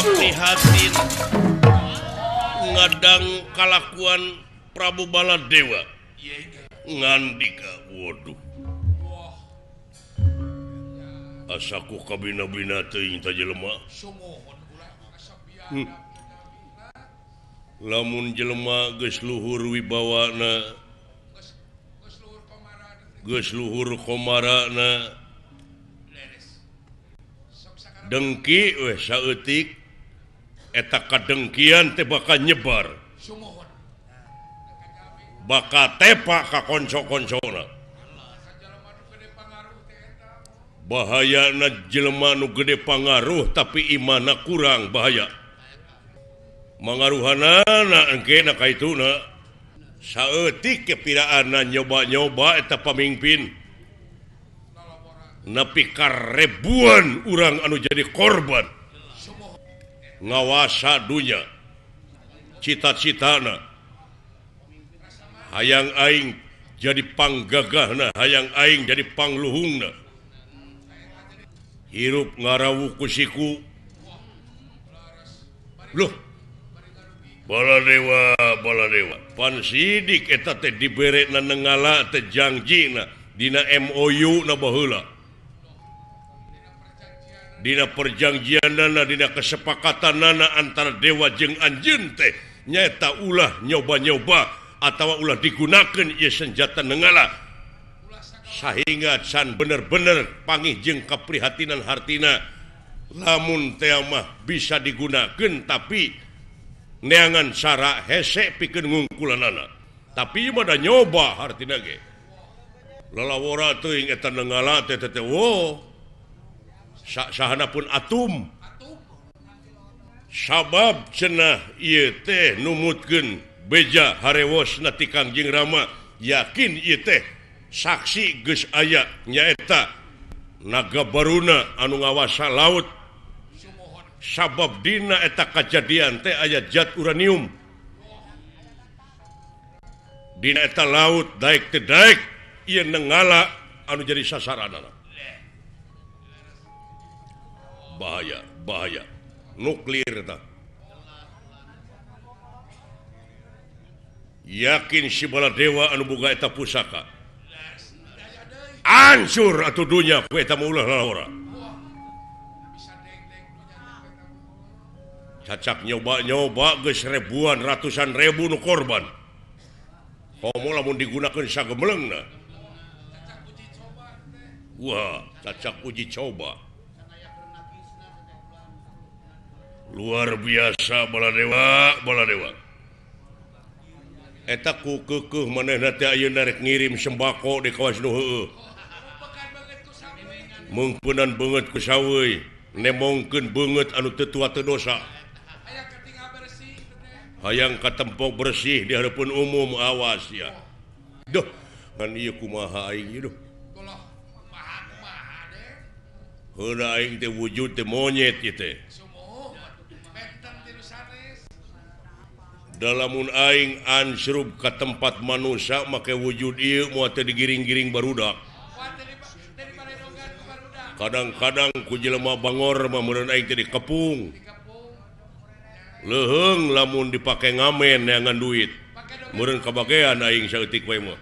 Prihatin ngadang kalakuan Prabu Baladewa ngandika waduh asaku kabina-bina teuing ta jelema. Lamun jelema geus luhur wibawana geus luhur komarana dengki weh saeutik eta kadengkian teh bakal nyebar bakal tepak ka konco-koncona. Bahayana jelema nu gede pangaruh tapi imana kurang bahaya mangaruhanana engkena ka ituna saeutik kepiraanna nyoba-nyoba eta pamimpin nepi ka ribuan urang anu jadi korban ngawasa dunya cita-citana hayang aing jadi panggagahna hayang aing jadi pangluhungna hirup ngarawu ku siku loh Baladewa Baladewa pan sidik eta teh diberena nenggala teh jangjina dina MOU na baheula dina perjanjianana dina kesepakatanana antara dewa jeung anjeun teh nyaeta ulah nyoba-nyoba atawa ulah digunakeun ieu senjata nenggala sahingga can bener-bener pangih jeung kaprihatinan hartina lamun teh mah bisa digunakeun tapi neangan cara hese pikeun ngungkulanana tapi ieu mah da nyoba hartina ge lalawora teuing eta nenggala teh teh wo sahana pun atum sabab cenah ieu teh numutkeun beja harewosna ti Kangjeng Rama yakin ieu teh saksi geus aya nyaeta naga baruna anu ngawasa laut sabab dina eta kajadian teh aya zat uranium dina eta laut daek teu daek ieu nenggala anu jadi sasaranana. Bahaya, bahaya. Nuklir ta. Yakin si Baladewa anu boga eta pusaka. Hancur atuh dunya ku eta mah ulah lalawara. Cacak nyoba-nyoba geus ribuan ratusan ribu nu korban. Komo lamun digunakeun sagemeleungna. Wah, cacak uji coba. Luar biasa Baladewa, Baladewa. Eta ku keukeuh manehna teh ayeuna rek ngirim sembako di kawas nu heueuh. Meungpeunan beungeut ku saweuy, nemongkeun beungeut anu teu tua teu dosa. Hayang katempo bersih di hareupeun umum awas ya. Duh, ngan ieu kumaha aing ieu duh. Heula aing teh wujud teh monyet ieu teh. Dalamun aing ansrub ka tempat manusia make wujud ieu moal teh digiring-giring barudak. Kadang-kadang ku jelema bangor mah meureun aing teh dikepung. Leuheung lamun dipake ngamen neangan duit. Meureun kabagean aing saeutik we mah.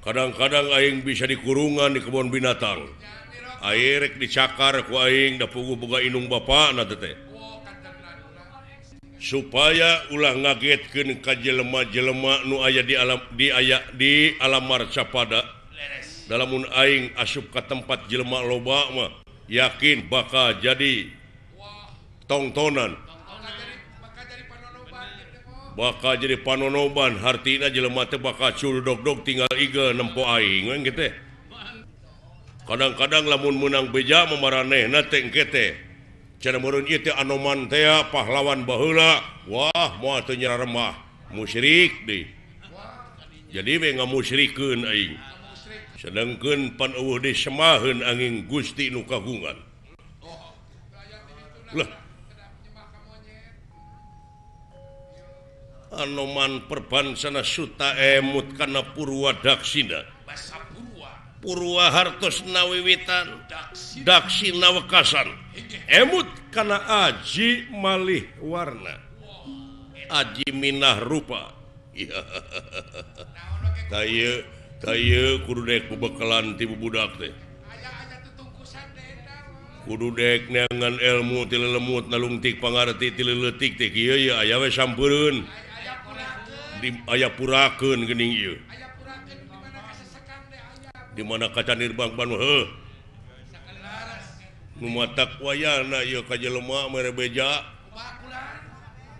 Kadang-kadang aing bisa dikurungan di kebun binatang. Aing rek dicakar ku aing da puguh boga indung bapana teh. Supaya ulah ngagetkeun ka jelema-jelema nu aya di alam di aya di alam marcapada. Dalamun aing asup ka tempat jelema loba mah yakin bakal jadi tongtonan. Bakal jadi panonoban hartina jelema teh bakal cul dog-dog tinggal iga nempo aing we kitu teh. Kadang-kadang lamun meunang beja mah maranehna teh engke teh. Cenah meureun ieu teh Anoman teh pahlawan baheula. Wah, moal teu nyararemah. Musyrik deui. Jadi we ngamusyrikeun aing. Sedengkeun pan eueuh deui semaheun angin Gusti nu kagungan. Lah. Anoman Perbansana Suta emut kana Purwa Daksina. Purwa hartos nawiwitan Daksina wekasan. Emut kana aji malih warna. Aji minah rupa. Taya taya kudu dek bebekalan ti bubudak teh. Kudu dek neangan ilmu ti lelemut nalungtik pangarti ti leuletik teh kieu ye aya we sampeureun. Di aya purakeun geuning ieu. Di mana kaca nirbang panu heuh. Nu matak wayana ieu ka jelema mere beja.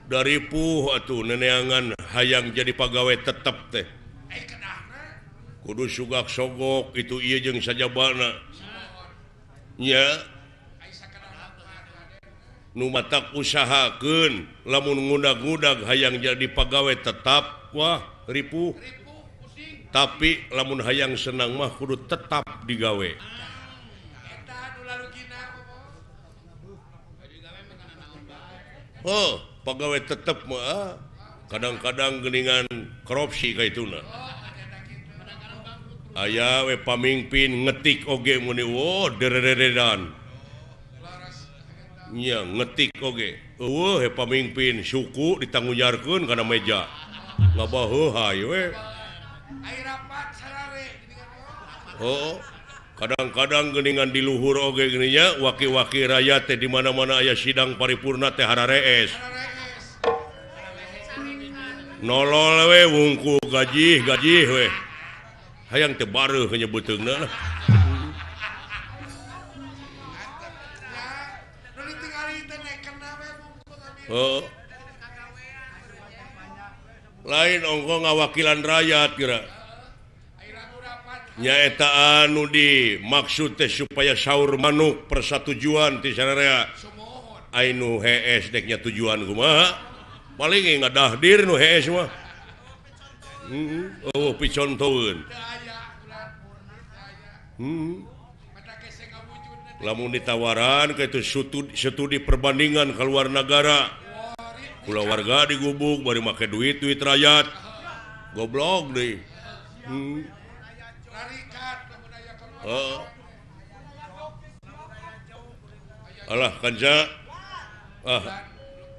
Daripuh atuh neneangan hayang jadi pagawe tetep teh. Kudu sugak sogok itu ieu jeung sajabana. Nya nu matak usahakeun lamun ngudag-ngudag hayang jadi pagawe tetap wah ripuh. Tapi lamun hayang senang mah kudu tetap digawe. Oh, pagawe tetep mah kadang-kadang geuningan korupsi kaituna. Aya we pamimpin ngetik oge muni wo derederedan. Nya ngetik oge. Eueuh he pamimpin suku ditanggujarkeun kana meja. Ngabaheuh we. Oh, kadang-kadang geuningan di luhur oge geuning waki-waki rakyat teh di mana-mana aya sidang paripurna teh hararees. Nolol we wungku gaji-gaji we. Hayang teh bareuh nyebuteungna lah. Oh. Lain ongko ngawakilan rakyat kira. Nyaeta anu di maksud teh supaya saur manuk persatujuan ti sararea. Ai nu hees dek nya tujuan kumaha? Paling ge ngadahdir nu hees mah. Oh, picontoeun. Lamun ditawaran ka itu studi perbandingan ka luar nagara. Kulawarga digubuk bari make duit duit rakyat. Goblok deui. Oh. Alah kanca. Ah,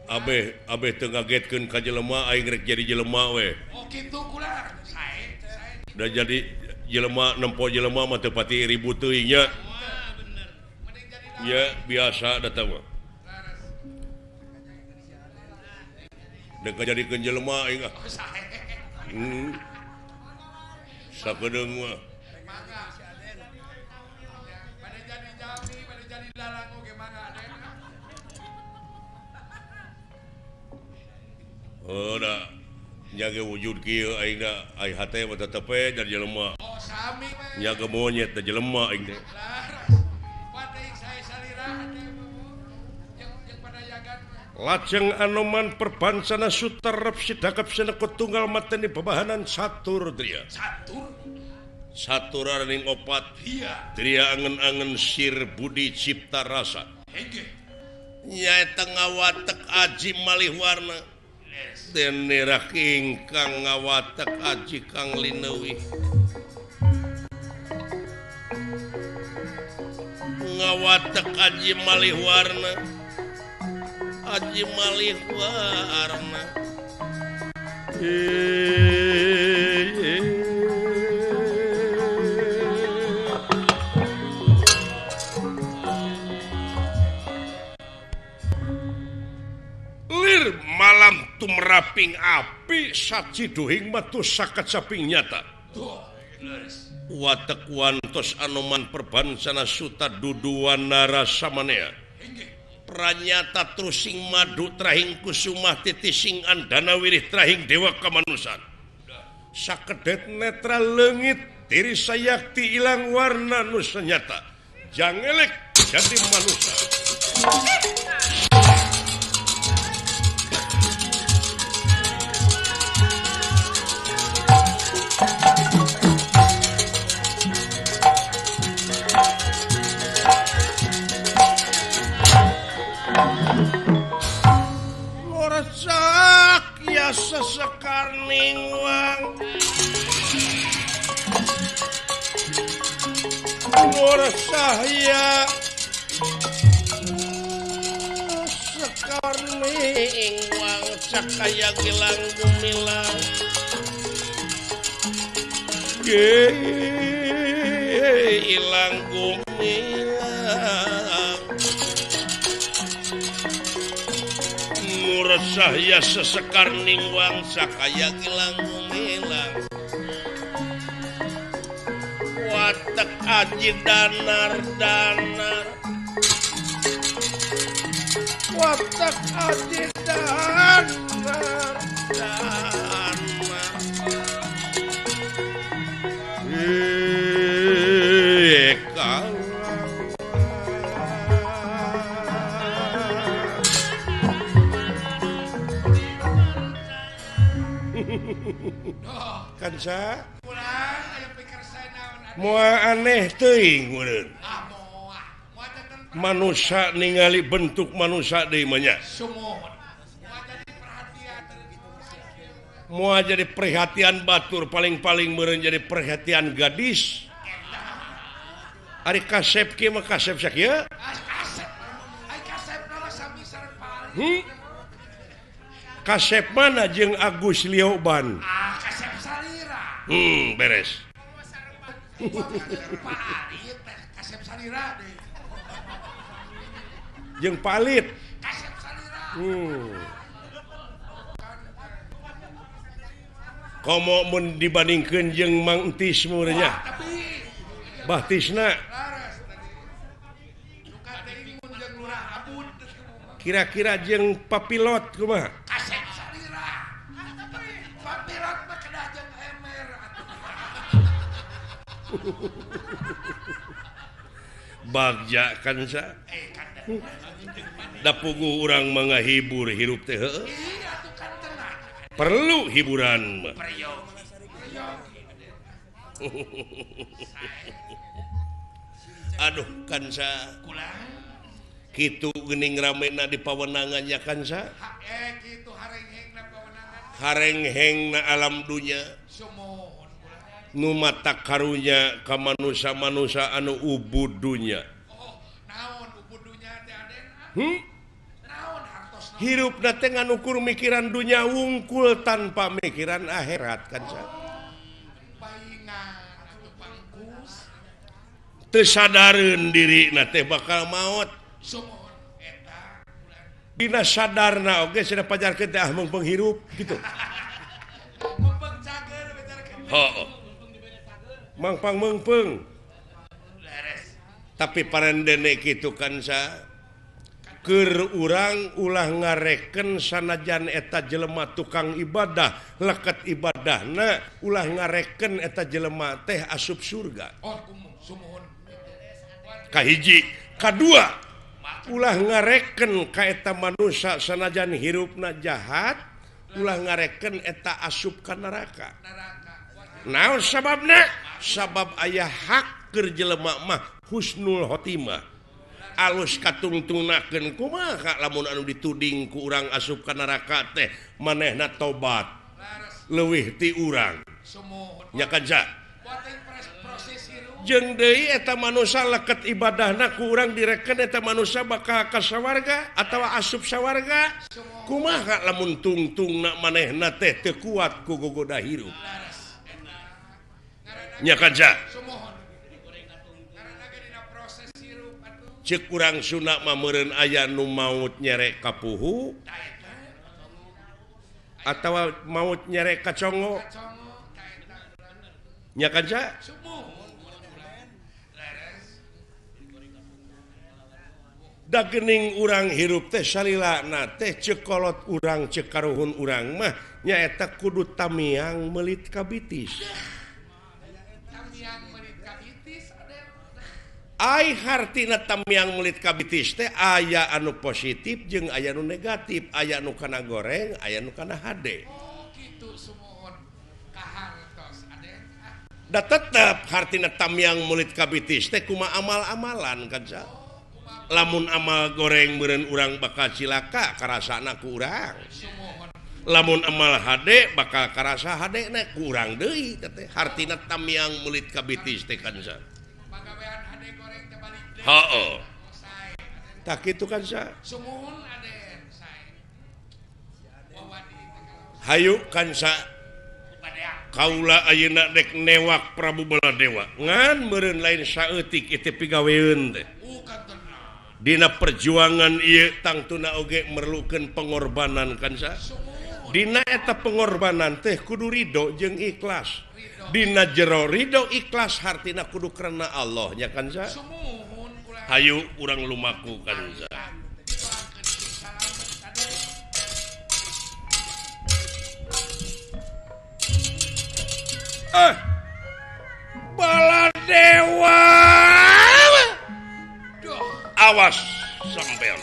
abeh abeh teu ngagetkeun ka jelema aing rek jadi jelema we. Oh kitu kula. Sae. Da jadi jelema nempo jelema mah teu pati ribut teuing nya. Ya biasa datang mah. Dek jadikeun jelema aing ah. Sakedeung mah. Oh da nyaga wujud kieu aing da ai hate mah tetep we jadi jelema. Oh sami we. Nyaga monyet da jelema aing teh. Lajeng Anoman Perbansana Suta rep sidakep sinekut tunggal mateni bebahanan satur dria. Satur? Satur araning opat. Iya. Dria angen-angen sir budi cipta rasa. Hege. Nyaeta ngawatek aji malih warna. Dene raki ingkang ngawatek aji kang lineuwih. Ngawatek aji malih warna. Aji malih warna. Lir malam tumraping api saciduhing matu sakacaping nyata. Watek wantos Anoman Perbansana Suta duduwana rasamanea. Pranyata trusing madu trahing kusumah titising andana wirih trahing dewa kamanusan. Sakedet netra leungit diri sayakti ilang warna nu senyata. Jangelek jadi manusia. Sahya sesekar ningwang Nur sahya sekar ningwang cakaya gilang gumilang Gilang gumilang Nur sahya sesekar ningwang sakaya gilang gumilang Watek aji danar danar Watek aji danar danar Kansa moal aneh teuing meureun. Manusia ningali bentuk manusia deui mah nya. Moal jadi perhatian batur paling-paling meureun jadi perhatian gadis. Ari kasep kieu mah kasep sakieu? Kasep mana jeung Agus Lioban? Kasep salira. Beres. Kasep salira deui. Jeung Palit. Kasep salira. Komo mun dibandingkeun jeung Mang Entis meureun nya. Bah Tisna. Kira-kira jeung Papilot kumaha? Kasep salira. Papilot mah kedah jeung emer atuh. Bagja kan sa. Da puguh urang mah ngahibur hirup teh heueuh. Perlu hiburan mah. Aduh kansa. Kitu geuning ramena di pawenangan nya kansa. Kitu harenghengna pawenangan. Harenghengna alam dunya. Nu mata karunya ka manusa-manusa anu ubud dunya. Oh, naon ubud dunya teh Aden? Naon hartosna? Hirupna teh ngan ukur mikiran dunya wungkul tanpa mikiran akhirat kan sa. Paingan atuh pangkus. Teu sadareun dirina teh bakal maot. Sumuhun eta. Dina sadarna oge cenah pajarkeun teh ah mung penghirup gitu. Mempeng cager bejarkeun. Heuh. Mangpang meungpeung. Tapi parendene kitu kan sa. Keur urang ulah ngareken sanajan eta jelema tukang ibadah, leket ibadahna ulah ngareken eta jelema teh asup surga. Oh, sumuhun. Kahiji, kadua ulah ngareken ka eta manusia sanajan hirupna jahat, ulah ngareken eta asup ka neraka. Naon sababna? Sabab aya hak keur jelema mah husnul khotimah. Alus katungtungnakeun kumaha lamun anu dituding ku urang asup ka neraka teh manehna tobat leuwih ti urang. Nya kan sa? Jeung deui eta manusia leket ibadahna ku urang direken eta manusia bakal ka sawarga atawa asup sawarga. Kumaha lamun tungtungna manehna teh teu kuat ku gogoda hirup. Nya kan sa? Ceuk urang Sunda mah meureun aya nu maut nyerek ka puhu atawa maut nyerek ka congo. Nya kan sa? Da geuning urang hirup teh salilana teh ceuk kolot urang ceuk karuhun urang mah nyaeta kudu tamiang meulit kabitis. Ai hartina tamiang meulit kabitis teh aya anu positif jeung aya anu negatif, aya anu kana goreng, aya anu kana hade. Oh kitu sumuhun kahartos Aden. Da tetep hartina tamiang meulit kabitis teh kumaha amal-amalan kan sa. Lamun amal goreng meureun urang bakal cilaka karasana ku urang. Lamun amal hade bakal karasa hade na kurang deui teh hartina tamiang meulit ka bitis teh kan sa. Pagawean hade goreng teh balik deui. Heeh. Tak kitu kan sa. Sumuhun aden sae. Hayu kan sa. Kaula ayeuna dek newak Prabu Baladewa. Ngan meureun lain saeutik ieu pigaweun teh. Dina perjuangan ieu tangtuna oge merlukeun pengorbanan kan sa. Dina eta pengorbanan teh kudu ridho jeung ikhlas. Dina jero ridho ikhlas hartina kudu karena Allah nya kan sa. Hayu urang lumaku kan sa. Baladewa, awas sampean.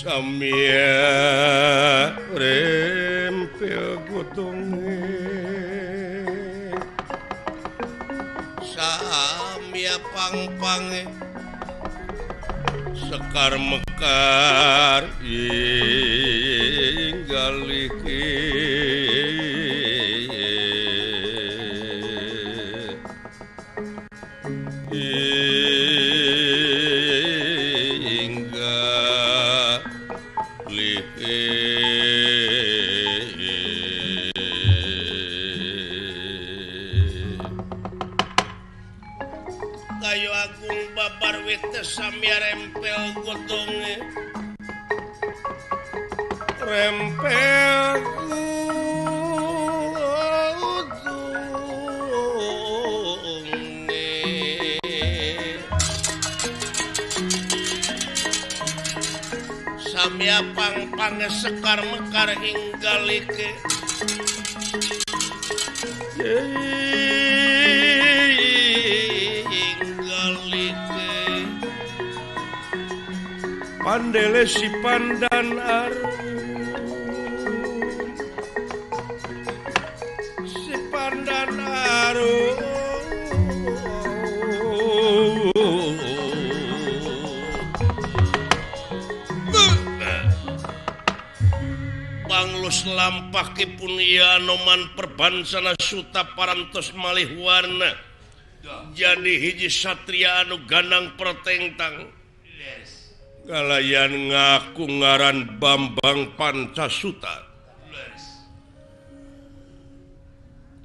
Samia rempel gutunge Samya pang-pange sekar mekar inggaliki samya rempel godonge rempel godonge samya pang-pange sekar mekar hinggalike Pandele si pandan arum, si pandan arum, Panglus lampahipun ieu Anoman perbansana suta parantos malih warna jadi hiji satria anu ganang pertengtang. Kalayan ngaku ngaran Bambang Pancasuta.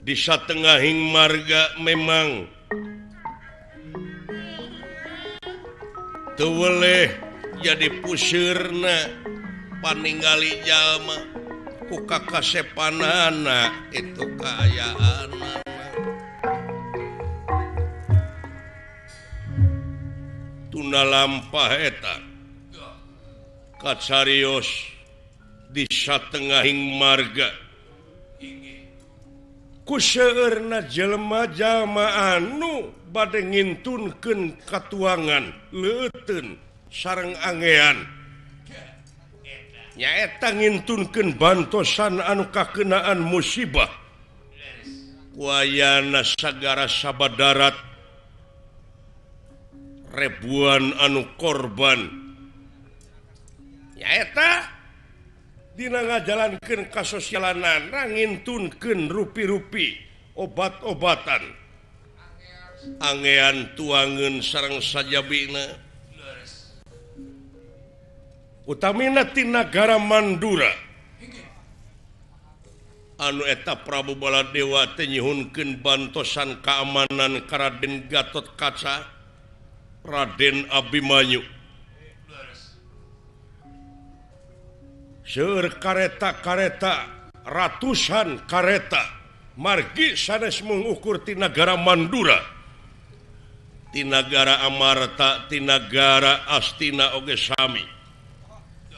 Di satengahing marga memang teu weleh jadi pusirna paningali jalma ku kakasepanana itu kaayaanana. Tuna lampah eta kacarios di satengahing marga ku seueurna jelema-jalma anu bade ngintunkeun katuangan leuteun sareng angean nyaeta ngintunkeun bantosan anu kakenaan musibah ku ayana sagara sabadarat ribuan anu korban nyaeta dina ngajalankeun kasosialanana ngintunkeun rupi-rupi obat-obatan angean tuangeun sareng sajabina utamina ti nagara Mandura anu eta Prabu Baladewa teh nyuhunkeun bantosan keamanan ka Raden Gatot Kaca Raden Abimanyu. Seueur kareta-kareta ratusan kareta margi sanes mengukur ti nagara Mandura ti nagara Amarta ti nagara Astina oge sami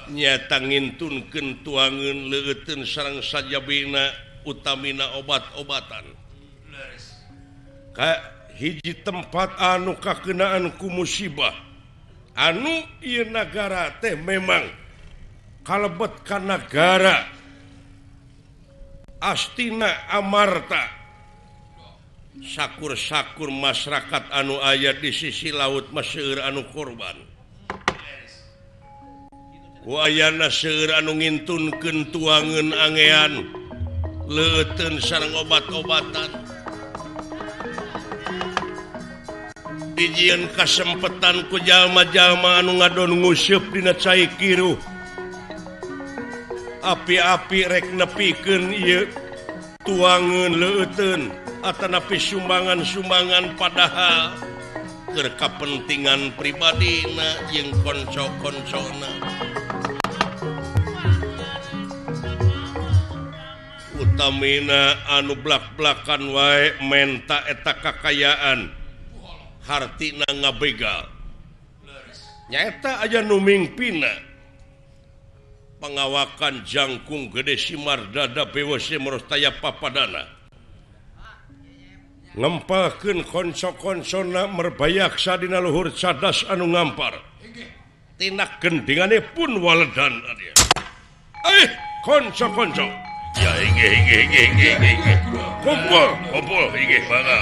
nyaeta ngintunkeun tuangeun leuteun sareng sajabina utamina obat-obatan ka hiji tempat anu kakenaan ku musibah anu ieu nagara teh memang kalebet ka nagara Astina Amarta sakur-sakur masyarakat anu aya di sisi laut mah seueur anu korban ku ayana seueur anu ngintunkeun tuangeun angean leuteun sareng obat-obatan dijieun kasempetan ku jalma-jalma anu ngadon nguseup dina cai kiruh api-api rek nepikeun ieu tuangeun leuteun atanapi sumbangan-sumbangan padahal keur kapentingan pribadina jeung konco-koncona utamina anu blak-blakan wae menta eta kakayaan hartina ngabegal nyaeta aya nu mingpina pangawakan jangkung gede simar dada bewose merostaya papadana ngempalkeun konco-koncona merbayaksa dina luhur cadas anu ngampar tina gendingane pun waledan konco-konco ya inggih inggih inggih inggih kumpul kumpul inggih mangga.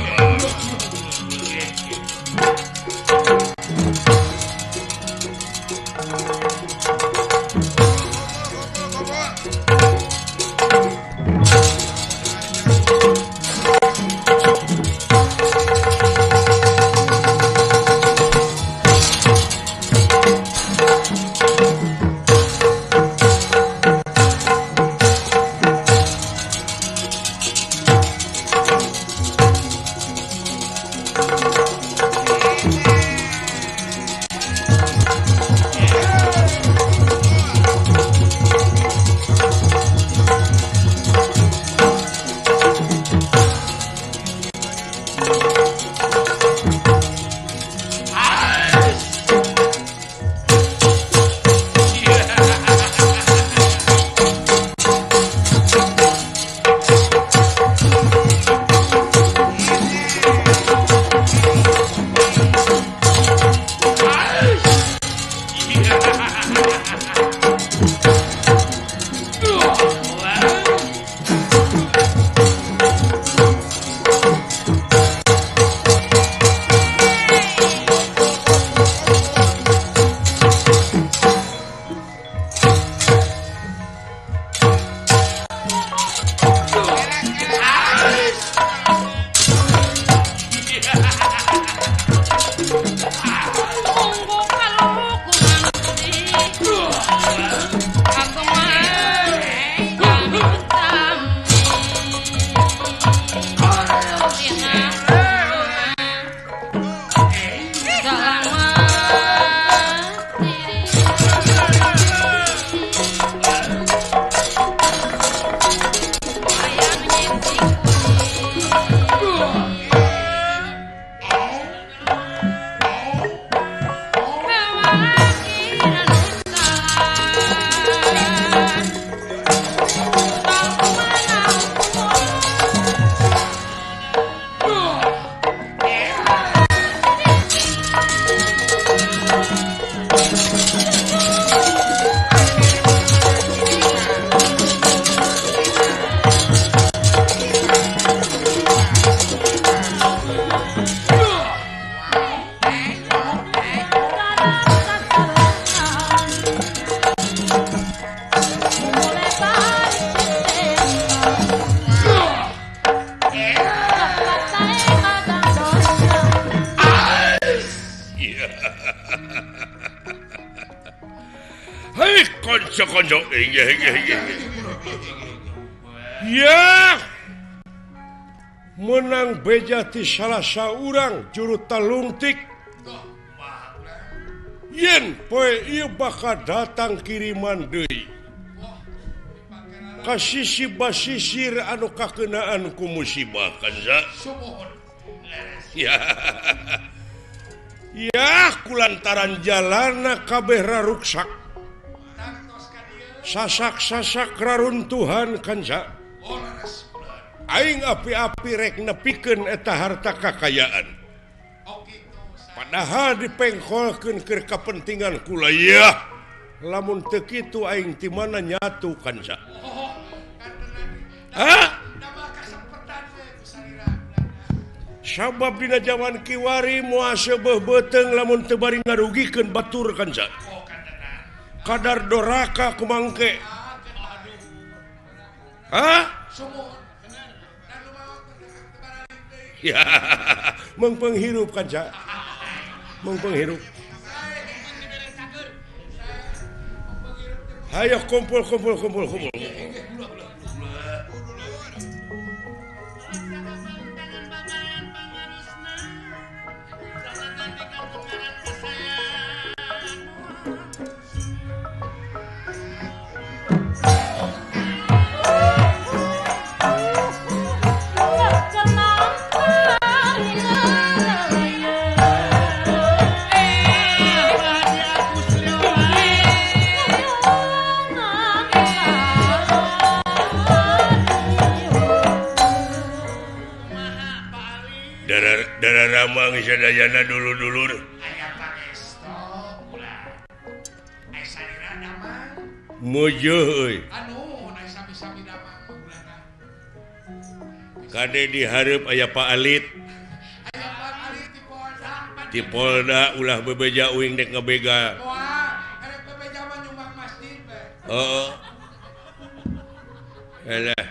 Kanca. Ya. Menang beja ti salah saurang juru talungtik. Yen poe ieu bakal datang kiriman deui. Ka sisi basisir anu kakeunaan ku musibah Kanca. Ya. Ya kulantaran jalana kabeh raruksak. Sasak-sasak raruntuhan Kanca. Aing api-api rek nepikeun eta harta kakayaan. Padahal dipengkolkeun keur kapentingan kula yeuh. Lamun teu kitu aing ti mana nyatu Kanca. Hah? Sabab dina jaman kiwari moal seubeuh beuteung lamun teu bari ngarugikeun batur Kanca. Kadar doraka kumangke. Hah? Ya, mengpenghirup Kanca. Mengpenghirup. Hayo kumpul kumpul kumpul kumpul. Darah ramang sadayana dulur-dulur. Mujeuh euy. Kade dihareup aya Pak Alit. Ti Polda ulah bebeja uing dek ngabegal. Heeh. Alah.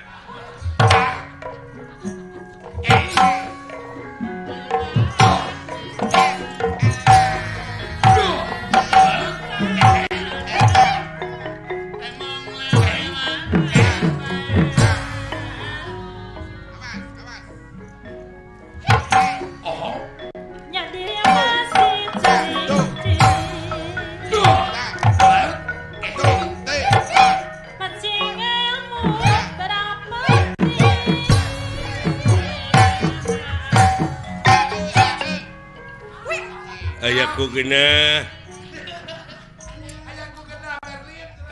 Ayaku genah.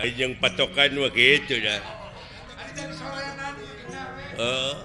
Ajeng patokan mah kitu dah. Heeh.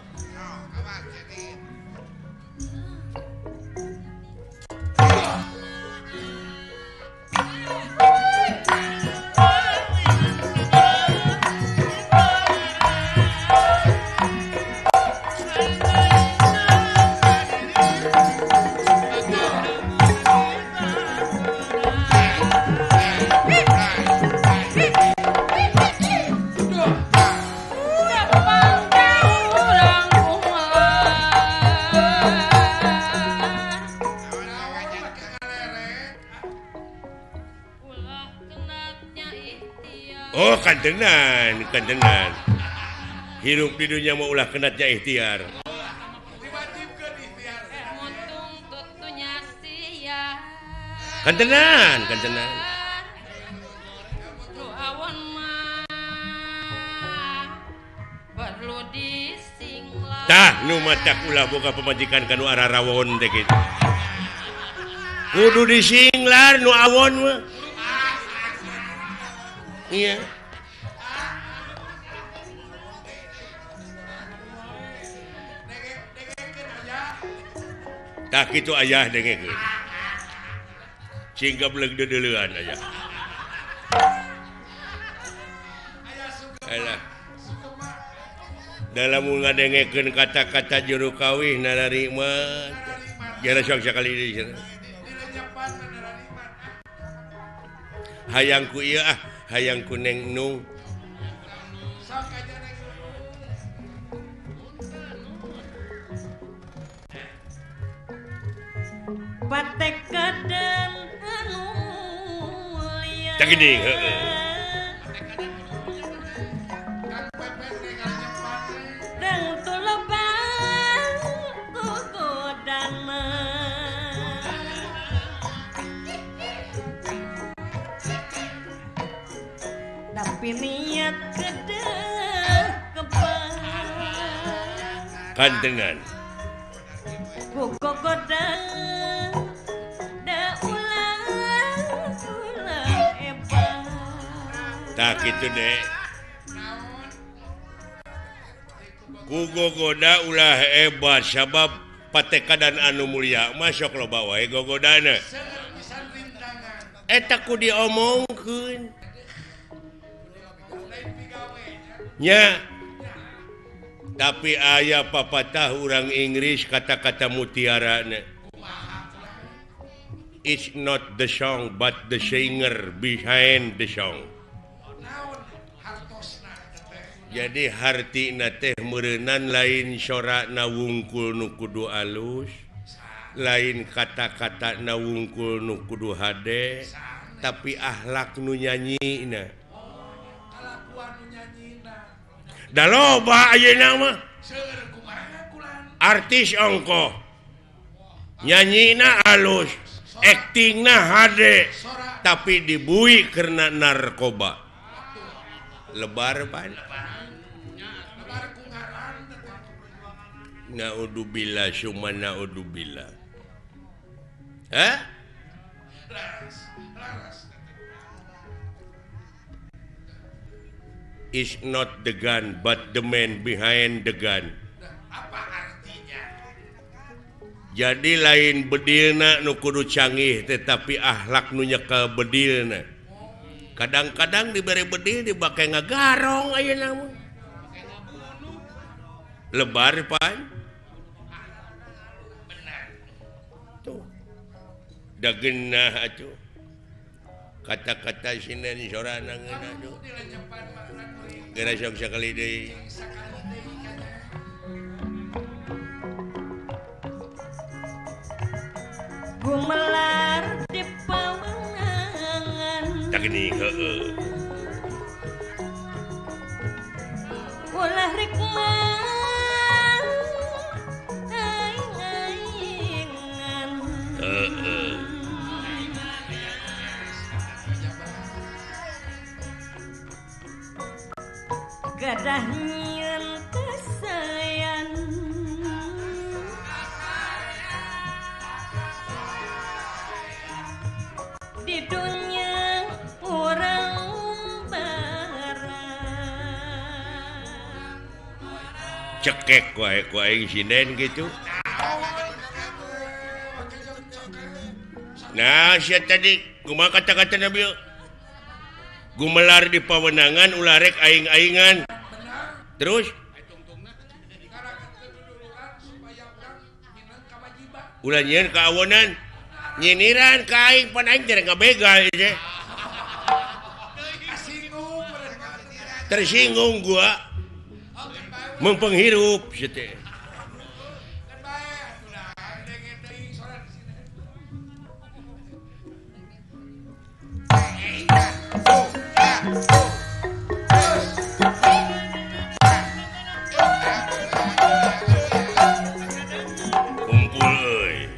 Oh kantenan, kantenan. Hirup di dunia mau ulah kenatnya ikhtiar. Kantenan, kantenan. Tah nu matak ulah boga pamajikan kanu ararawon teh kitu. Kudu disinglar nu awon mah. Iya. Tah kitu ayah dengekeun. Cing gableg deudeuleun ayah. Alah. Dalam ngadengekeun kata-kata juru kawih nararima. Jara sok sakali deui. Hayangku ieu ah, hayangku Neng Nung. Batek kadang anu liar. Tah geuning heueuh. Kantengan. Tak gitu deh. Ku gogoda ulah hebat sabab patekadan anu mulia masuk loba wae gogodana. Eta ku diomongkeun. Nya. Tapi aya papatah urang Inggris kata-kata mutiarana. It's not the song but the singer behind the song. Jadi hartina teh meureunan lain sorana wungkul nu kudu alus, lain kata-katana wungkul nu kudu hade, tapi akhlak nu nyanyina. Da loba ayeuna mah. Artis ongkoh. Nyanyina alus, aktingna hade, tapi dibui karena narkoba. Lebar pan. Naudzubillah summa naudzubillah. Hah? Is not the gun but the man behind the gun. Apa artinya? Jadi lain bedilna nu kudu canggih tetapi akhlak nu nyekel bedilna. Kadang-kadang diberi bedil dibake ngagarong ayeuna mah. Lebar pan. Tuh. Da geunah atuh. Kata-kata sinden sorana ngeunah tuh. Geura sok sakali deui. Gumelar di pawenangan. Tak geuning heueuh. Ulah rek mah aing-aingan. Heueuh. Gadah nyieun kasayan. Di dunya urang barang. Cekek wae ku aing sinden kitu. Nah, sia tadi kumaha kata-kata Nabi? Gumelar di pawenangan ulah rek aing-aingan. Terus ulah nyieun kaawonan, nyiniran ka aing pan aing teh ngabegal teh. Tersinggung gua. Mempenghirup sia teh. Kumpul euy.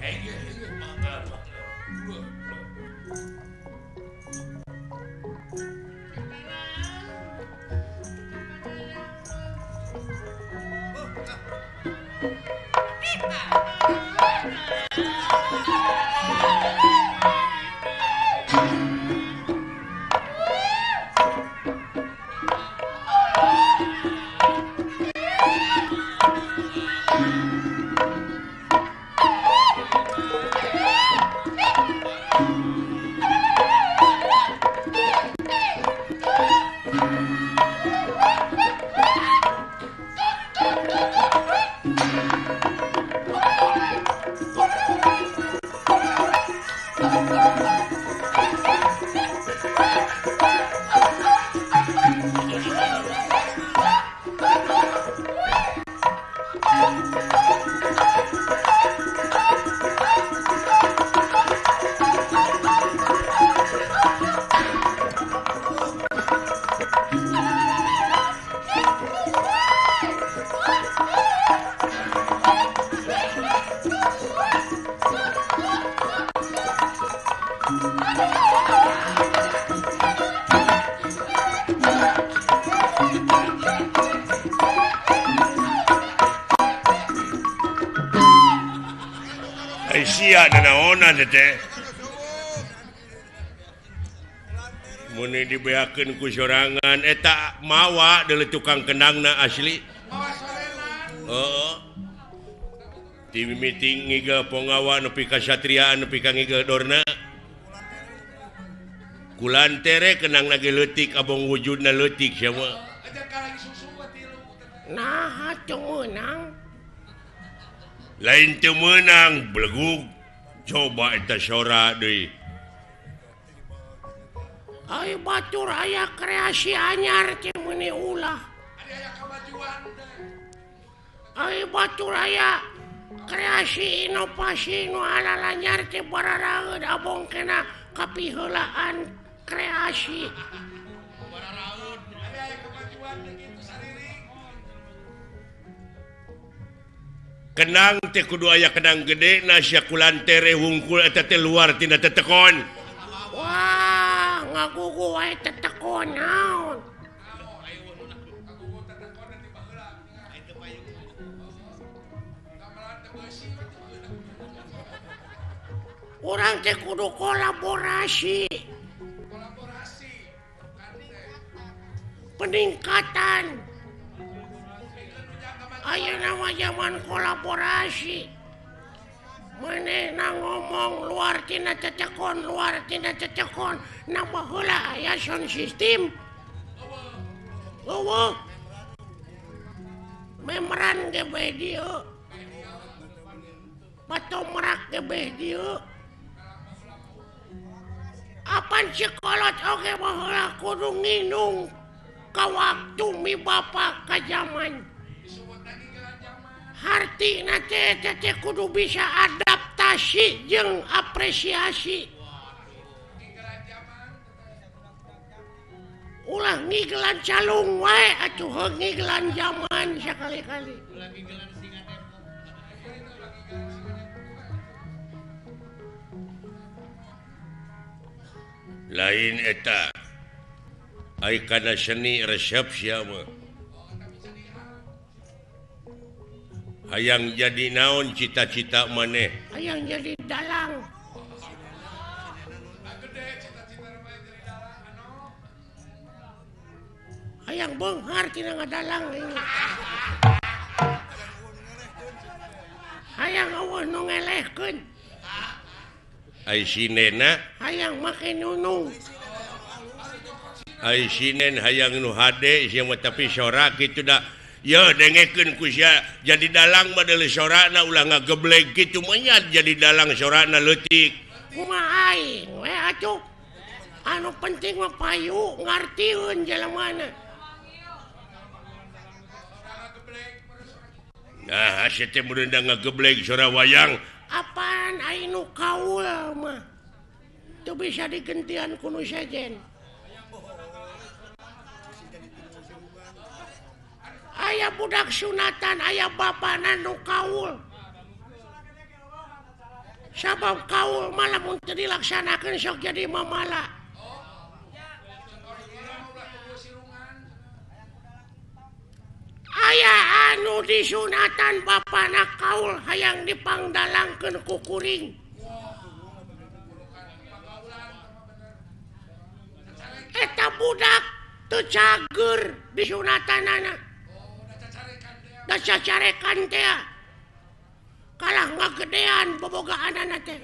Ai sia nanaonan teh. Mun dibeakeun ku sorangan eta mawa deuleu tukang kendangna asli. Heeh. Ti mimiti ngigel pongawa nepi ka satriaan nepi ka ngigel dorna. Kulantere kenangna ge leutik abong wujudna leutik sia mah. Nah, teu meunang. Lain teu meunang belegug. Coba eta sora deui. Ai batur aya kreasi anyar teh meuni ulah. Ai batur aya kreasi inovasi nu alalanyar teh bararaeud abong kena kapiheulaan kreasi. Kenang teh kudu aya kenang gede na sia kulantere wungkul eta teh luar tina tetekon. Wah, ngagugu wae tetekon naon. Urang teh kudu kolaborasi. Peningkatan. Ayeuna mah zaman kolaborasi. Manehna ngomong luar tina cecekon, luar tina cecekon, na baheula aya sound system. Eueuh. Memeran ge bae dieu. Patomrak ge bae dieu. Apan sikolot oge baheula kudu nginung ka waktu mi bapa ka zaman. Hartina teh teh kudu bisa adaptasi jeung apresiasi. Ulah ngigelan calung wae atuh heuh ngigelan zaman sakali-kali. Lain eta. Ai kana seni resep sia mah. Hayang jadi naon cita-cita maneh? Hayang jadi dalang. Hayang beunghar tina ngadalang ini. Hayang eueuh nu ngelehkeun. Ai sinena? Hayang make nunung. Ai sinen hayang nu hade sia mah tapi sora kitu da. Ya dengekeun ku sia jadi dalang mah deuleu sorana ulah ngageblek kitu mah jadi dalang sorana leutik. Kumaha aing we atuh. Anu penting mah payu ngartieun jelemana. Nah, sia teh mun ngageblek sora wayang. Apaan aing nu kaul mah. Teu bisa digentian ku nu sejen. Aya budak sunatan, aya bapana nu kaul. Sabab kaul malah mun teu dilaksanakeun sok jadi mamala. Aya anu disunatan bapana kaul hayang dipangdalangkeun ku kuring. Eta budak teu cager disunatanana. Da cacarekan teh kalah ngagedean bobogaanana teh.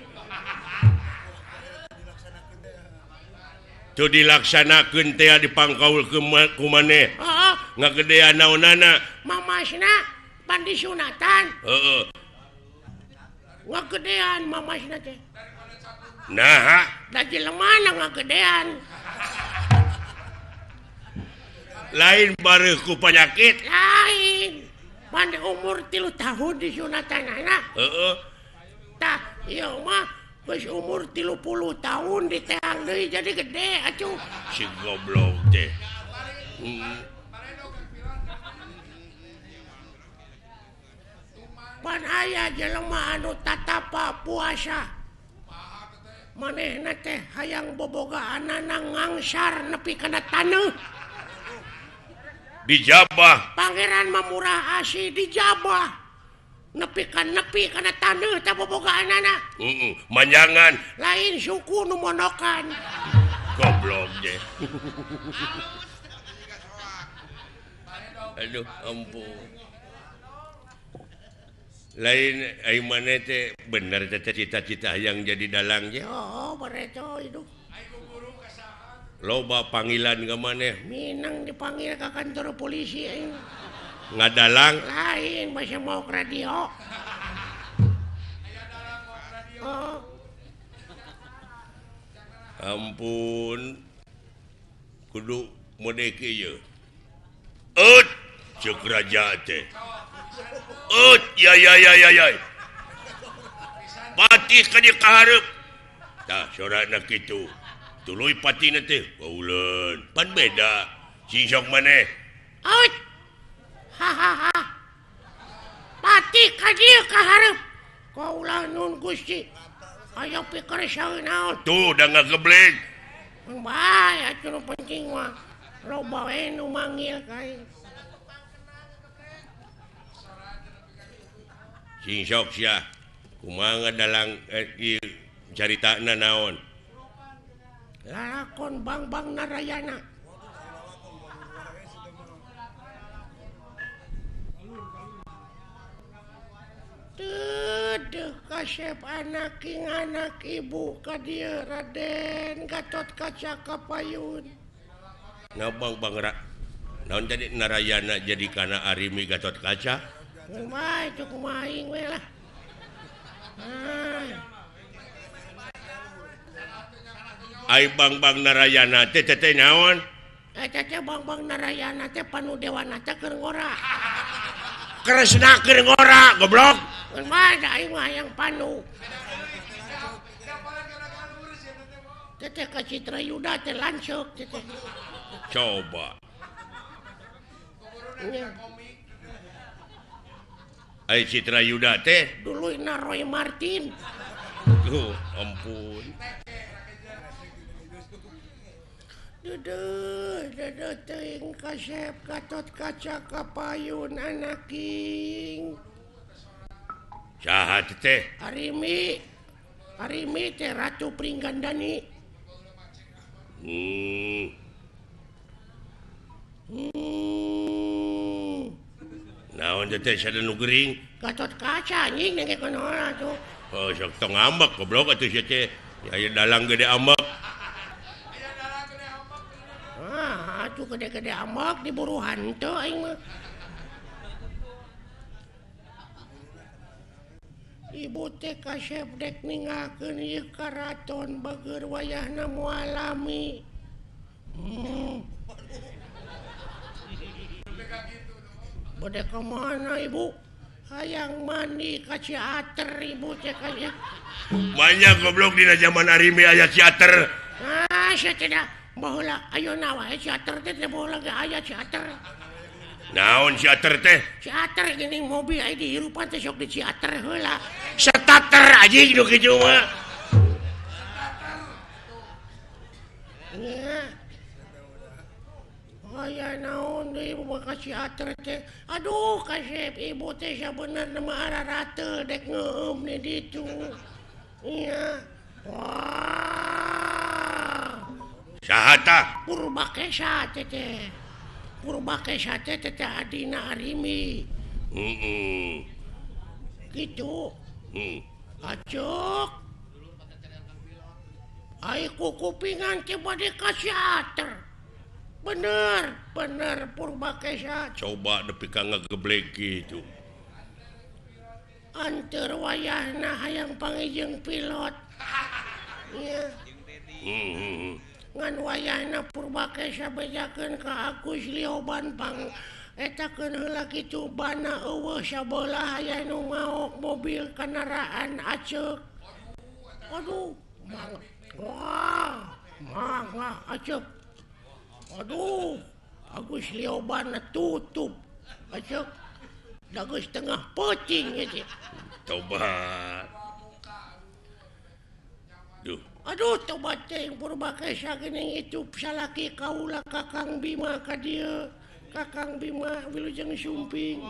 Teu dilaksanakeun teh dipangkaul ku maneh. Heeh, ngagedean naonana? Mamasna pan disunatan. Heeh. Ngagedean mamasna teh. Naha? Da jelemana ngagedean. Lain bareuh ku panyakit. Lain. Pan umur 3 tahun disunatan anak. Heeh. Tah, ieu mah geus umur 30 tahun diteang deui jadi gede atuh. Si goblok teh. Pan aya jelema anu tatapa puasa. Manehna teh hayang bobogaanana ngangsar nepi kana taneuh. Dijabah. Pangeran mah murah asih dijabah. Nepi ka nepi kana taneuh teh bobogaanana. Heeh, manjangan. Lain suku nu monokan. Goblok deh. Aduh, ampun. Lain ai maneh teh bener teh cita-cita yang jadi dalang ge. Oh, bareto hidup. Loba panggilan ka maneh. Minang dipanggil ka kantor polisi aing. Ngadalang lain masih mau ke radio. Oh. Ampun. Kudu mode kieu. Eut ceuk raja teh. Eut ya ya ya ya ya. Patih ka dieu kahareup. Tah sorana kitu. Tuluy patina teh bauleun. Pan beda. Sing sok maneh. Eut. Hahaha. Patih ka dieu kahareup. Kaulah nun Gusti. Aya pikir saeun naon. Tuh da ngagebleng. Bae atuh nu penting mah. Loba we nu manggil ka aing. Sing sok sia. Kumaha ngadalang ieu caritana naon? Lalakon Bang-Bang Narayana. Dedeh kasep anak king anak ibu ka dieu Raden Gatot Kaca Kapayun. Ngabang Bang Ra. Naon jadi Narayana jadi kana Arimi Gatot Kaca? Kumaha itu kumaha aing we lah. Ai Bang-Bang Narayana teh teh naon? Eta teh Bang-Bang Narayana teh panu dewana teh keur ngora. Kresna keur ngora goblok. Kumaha da aing mah hayang panu. Teteh ka Citra Yuda teh lanceuk teteh. Coba. Ai Citra Yuda teh duluyna Roy Martin. Tuh, ampun. Dedeh, dedeh teuing kasep Gatot Kaca Kapayun anaking. Saha teh? Arimi. Arimi teh Ratu Pringgandani. Naon teh sada nu gering? Gatot Kaca anjing nengke kono atuh. Oh, sok tong ambek goblok atuh sia teh. Aya dalang gede ambek. Ah, atuh gede-gede ambek diburu hantu aing mah. Ibu teh kasep dek ninggalkeun ieu karaton bageur wayahna moal lami. Bade ka mana ibu? Hayang mandi ka Ciater ibu teh kaya. Banyak goblok dina zaman Arimi aya Ciater. Ah, sia teh da baheula ayeuna wae Ciater teh baheula ge aya Ciater. Naon Ciater teh? Ciater geuning mobil aya dihirupan teh sok di Ciater heula. Setater anjing nu kitu mah. Nya. Aya naon deui ibu ka Ciater teh. Aduh kasep ibu teh sabenerna mah ararate dek ngeueum di ditu. Nya. Wah. Saha tah? Purbakesa teh teh. Purbakesa teh teh adina Arimi. Heeh. Kitu. Acuk. Ai kukupingan teh bade ka Ciater. Bener, bener Purbakesa. Coba nepi ka ngageblek kitu. Anteur wayahna hayang panggih pilot. Nya. Ngan wayahna Purbakesa bejakeun ka Agus Lioban pang etakeun heula kitu bana eueuh sabelah aya nu maok mobil kendaraan aceuk. Aduh, mangga. Wah, mangga aceuk. Aduh, Agus Lioban tutup. Aceuk. Da geus tengah peuting ieu teh. Tobat. Duh. Aduh, tobat teh Purbakesa geuning itu salaki kaula Kakang Bima ka dieu. Kakang Bima wilujeng sumping.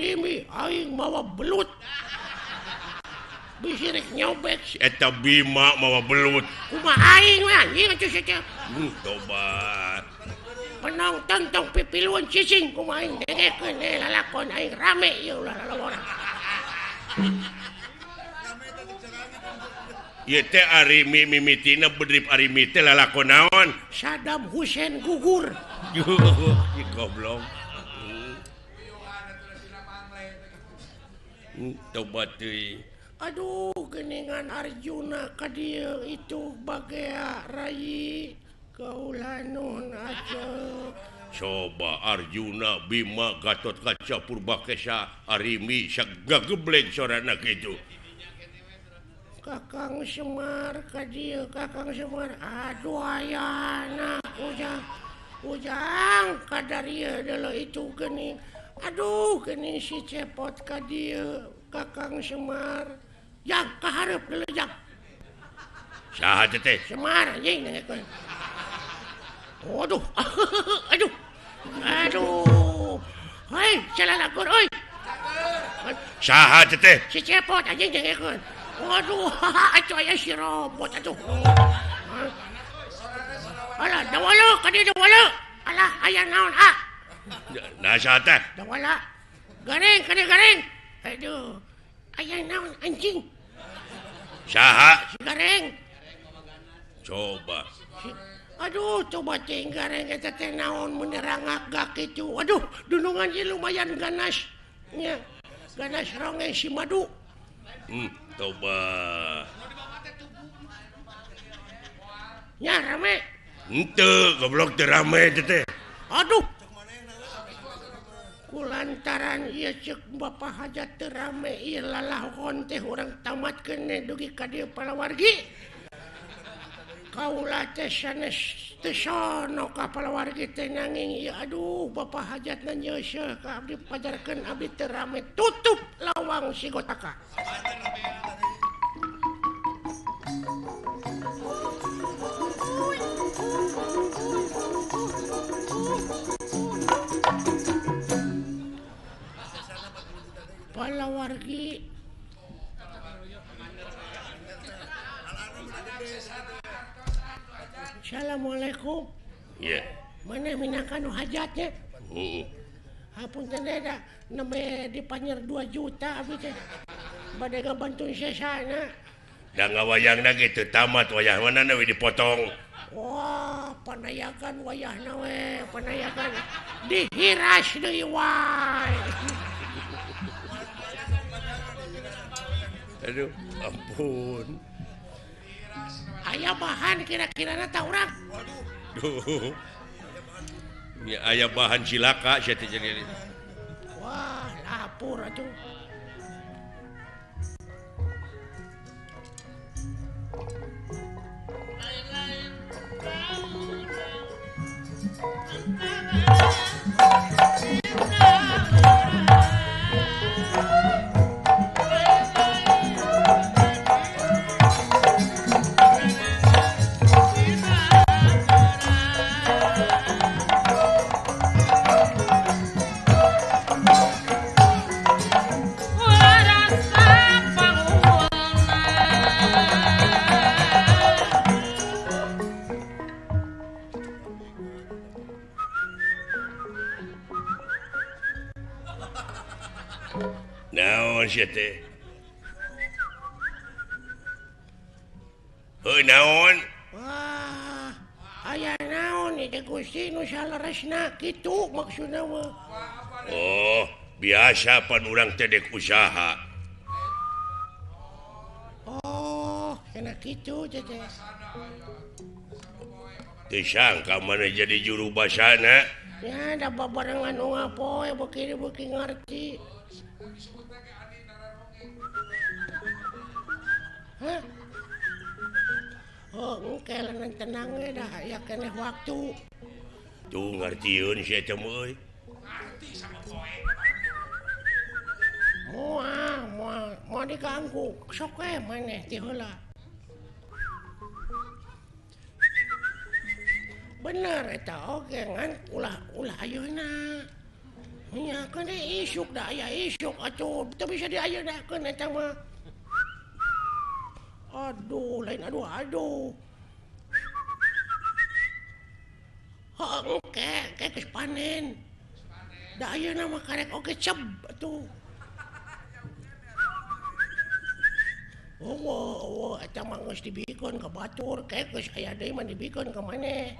Arimi aing mawa belut. Bisi rek nyobek si eta Bima mawa belut. Kumaha aing we anjing atuh sia. Tobat. Penonton tong pipiluan cicing kumaha aing dengekeun lalakon aing rame ieu ulah lalawora. Ieu teh Arimi mimitina bedrip Arimi teh lalakon naon? Saddam Hussein gugur. Ih goblok. Tobat teuing. Aduh geningan Arjuna ka dieu itu bagea rai kaula nun aja. Coba Arjuna Bima Gatotkaca Purbakesa Arimi sagagebleng sorana kitu. Kakang Semar ka dieu Kakang Semar aduh ayana ujang ujang kadarieu deuleu itu geuning. Aduh geuning si Cepot ka dieu Kakang Semar. Jang ka hareup deuleu jang. Saha teh? Semar anjing dengekeun. Waduh. Aduh. Aduh. Hei, salalakon euy. Saha teh? Si Cepot anjing dengekeun. Waduh, atuh aya si robot atuh. Alah, dawala ka dieu dawala. Alah, aya naon ah? Nah, saha teh? Dawala. Gareng ka dieu gareng. Aduh. Aya naon anjing? Saha? Si gareng. Coba. Aduh, coba cing gareng eta teh naon mun rangak kitu. Aduh, dunungan ieu lumayan ganas. Nya. Ganas ronge si madu. Coba. Nya rame. Henteu, goblok teu rame teh. Aduh. Kulantaran ieu ceuk Bapak Hajat teu rame ieu lalahon teh urang tamatkeun dugi ka dieu palawargi. Kaula teh sanes teu sono ka palawargi teh nanging ieu aduh Bapak Hajatna nyeuseuh ka abdi pajarkeun abdi teu rame tutup lawang sigotaka. Palawargi Assalamualaikum. Iya. Mana minangka nu hajatnya? Heeh. Hapunten da nembe dipanyer 2 juta abdi teh. Bade ngabantuan sesana. Da ngawayangna ge teu tamat wayah mana we dipotong. Wah, panayakan wayahna we, panayakan dihiras deui wae. Aduh, ampun. Aya bahan kira-kirana ta urang. Waduh. Ya aya bahan cilaka sia teh jadi. Wah, lapur atuh. Naon sia teh? Heuh naon? Wah, aya naon ieu Gusti nu saleresna kitu maksudna mah. Oh, biasa pan urang teh dek usaha. Oh, kena kitu teh. Teu sangka maneh jadi juru basana. Ya, da babarengan unggal poe beuki ngarti. Hah? Oh, engke leungeun tenang we dah aya keneh waktu. Tuh ngartieun sia teh euy. Ngarti sama poe. Moal, moal, moal diganggu. Sok we maneh ti heula. Bener eta oge ngan ulah ulah ayeuna. Nya. Ayeuna isuk da aya isuk atuh teu bisa diayenakeun eta mah. Aduh, lain aduh aduh. Heuh, engke geus panen. Da ayeuna mah karek oge ceb atuh. Oh, eta mah geus dibikeun ka batur, ke geus aya deui mah dibikeun ka maneh.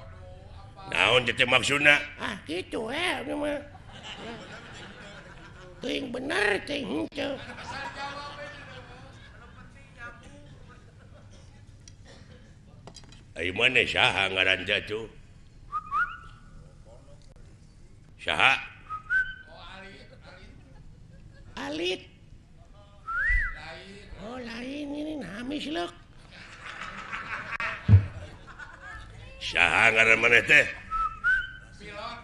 Naon teh maksudna? Ah, kitu we ieu mah. Teuing bener teuing henteu. Ai maneh saha ngaran teh atuh? Saha? Alit. Oh lain ini namis leuk. Saha ngaran maneh teh? Pilot.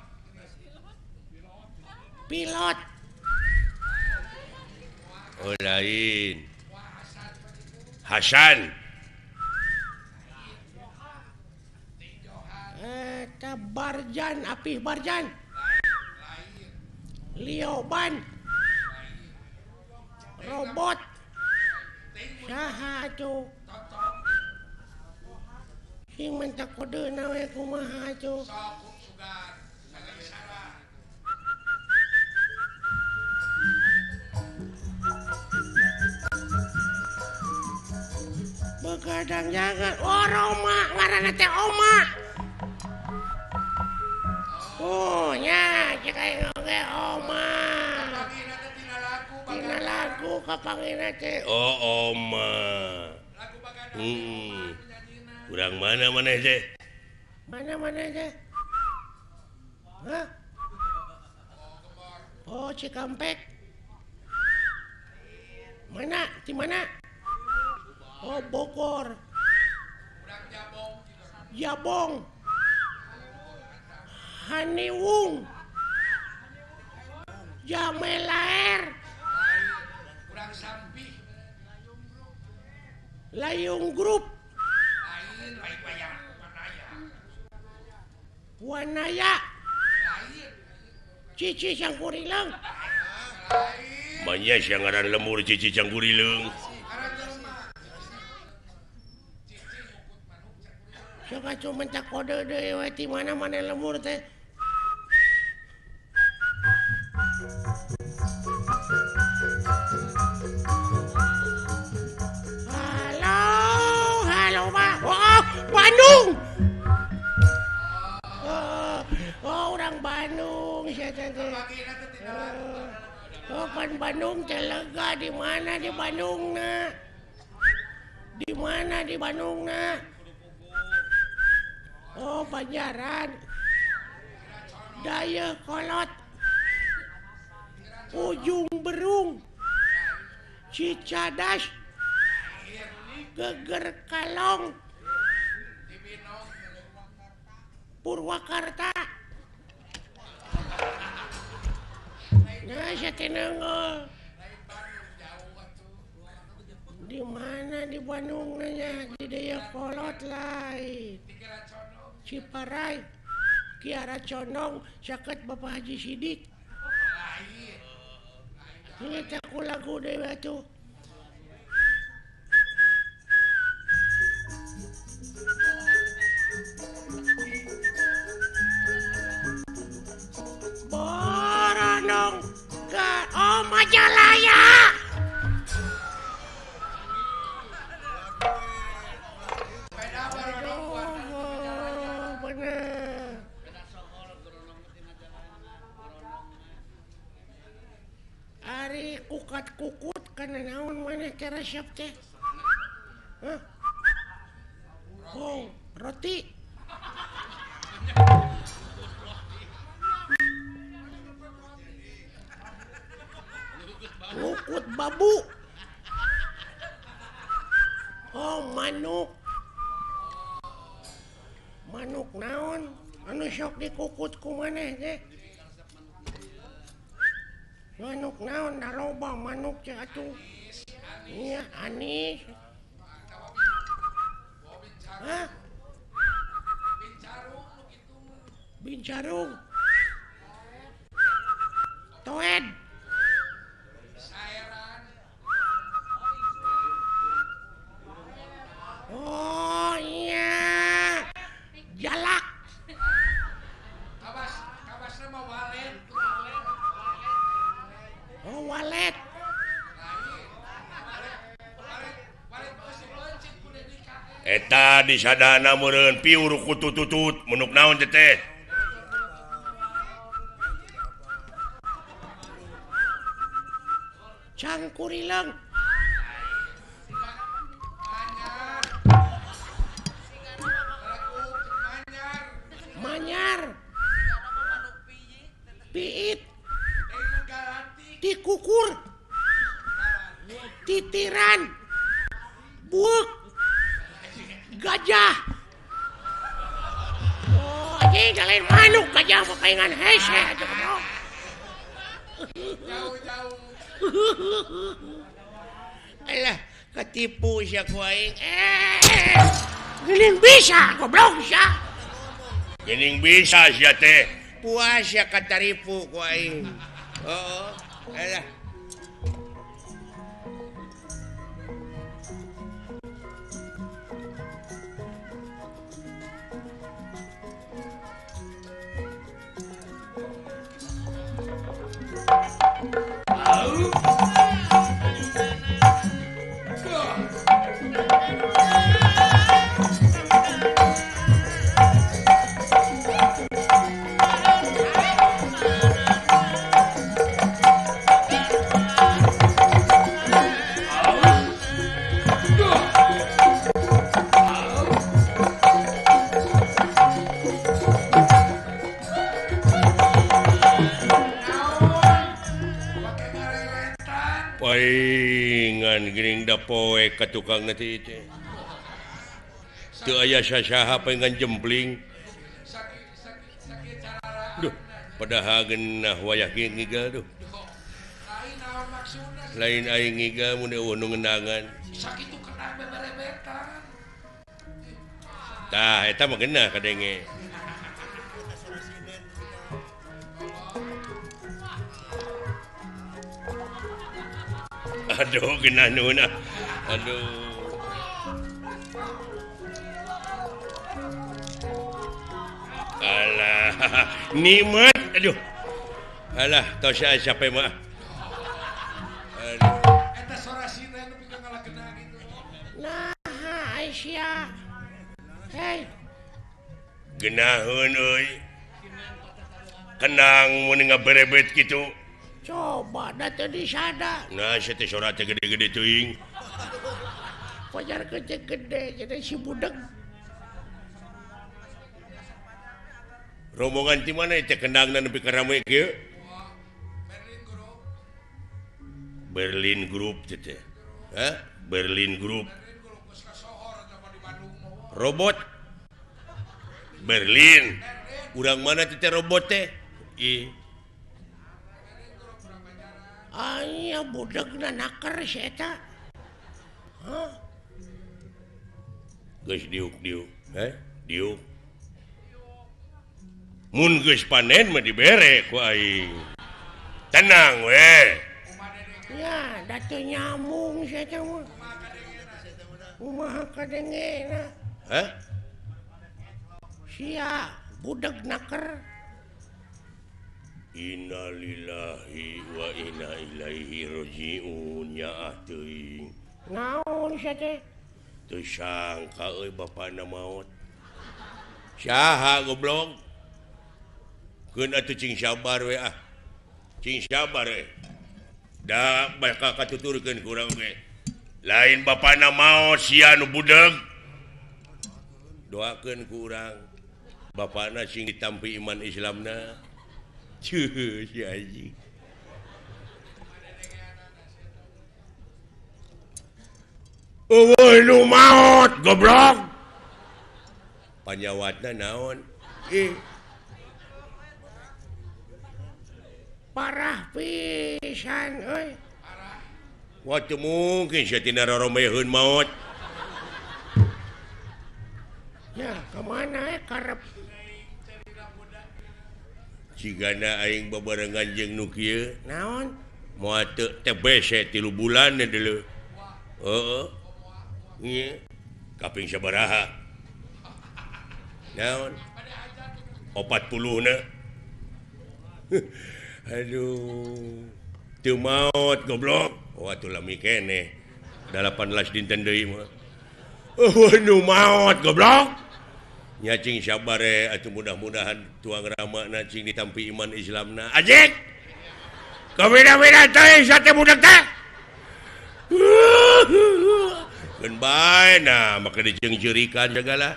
Pilot. Oh lain. Hasan. Eta Barjan, Apih Barjan. Lioban. Robot. Saha atuh? Sing mentak kodeuna we kumaha atuh? Begadang jangan. Oh Roma, ngaranna teh Oma. Oh nya, cek aing oge Oma. Tina lagu kapangina teh. Oh Oma. Urang mana maneh teh? Mana maneh teh? Hah? Oh Cikampek. Mana? Di mana? Oh Bogor. Jabong. Haniwung. Jamelaer. Layung Group. Wanaya. Cici Cangkurileung. Manya sia ngaran lemur Cici Cangkurileung. Sok atuh mentak kode deui we ti mana-mana lemur teh. Halo, halo Pak. Oh, Bandung. Oh, orang Bandung sia teh. Oh, kan Bandung teh lega di mana di Bandungna? Di mana di Bandungna? Oh, Banjaran. Dayakolot. Ujung Berung. Cicadas. Geger Kalong. Purwakarta. Nah, saya tenang. Di mana di Bandung nanya? Di Dayakolot lain. Ciparai, Kiara Condong, saket Bapak Haji Sidik. Ini aku lagu dewe tuh. Boronong ke oh Majalaya. Ari kukat-kukut kana naon maneh teh resep teh? Hah? Oh, roti. Kukut babu. Oh, manuk. Manuk naon? Anu sok dikukut ku maneh teh? Manuk naon da loba manuk teh atuh. Nya anis. Hah? Bincarung. Toet. Eta disadana meureun piur kutututut menuk naon teh teh. Cangkurileung. Manyar. Piit. Tikukur. Titiran. Buuk. Gajah. Oh, anjing lain manuk gajah mah kaingan hese aja goblok. Jauh-jauh. Alah, ketipu sia ku aing. Geuning bisa goblok sia. Geuning bisa sia teh. Puas sia kataripu ku aing. Heeh. Alah. Paingan geuning da poe ka tukang teh teh. Teu aya sasaha paingan jempling. Duh, padahal geunah wayah ge ngigal duh. Lain aing ngigal mun eueuh nu ngendangan. Sakitu kenang beberebetan. Tah eta mah geunah kadenge. Aduh geunah nuhun ah. Aduh. Alah, nikmat aduh. Alah, tos aya sape mah. Aduh. Eta sorasina nu pika ngalageuna kitu. Nah, Aisyah. Hei. Geunaheun euy. Kenang mun ngaberebet kitu. Coba da teu disada. Nah, sia teh sora teh gede-gede teuing. Pajar gede-gede jadi si budeg. Rombongan ti mana teh kendangna nepi ka rame kieu? Berlin Group teh teh. Hah? Berlin Group. Robot Berlin. Urang mana teh robot teh? Ih. Aya budegna naker si eta. Hah? Geus diuk-diuk, heh? Diuk. Mun geus panen mah dibere ku aing. Tenang we. Ya, da teu nyambung si eta mah. Kumaha kadengena? Hah? Sia budeg naker. Innalillahi wa inna ilaihi rajiun ya ah teuing. Naon sia teh? Teu sangka euy bapana maot. Saha goblok? Keun atuh cing sabar we ah. Cing sabar we. Da bakal katuturkeun ku urang ge. Lain bapana maot sia nu budeg. Doakeun ku urang. Bapana sing ditampi iman Islamna. Cuh, si anjing. Eueuh nu maot goblok. Panyawatna naon? Ih. Parah pisan euy. Wah, teu mungkin sia tina roromeheun maot. Ya, ka mana karep? Cigana aing babarengan jeung nu kieu. Naon? Moal teu TBC 3 bulan deuleu. Heeh. Ieu kaping sabaraha? Naon? 40 na. Aduh. Teu maot goblok. Oh atuh lami keneh. 18 dinten deui mah. Nu maot goblok. Nya cing sabare atuh mudah-mudahan tuang ramana cing ditampi iman Islamna. Ajik. Kabeda-beda teh sate budak teh. Keun bae nah make diceungceurikan segala.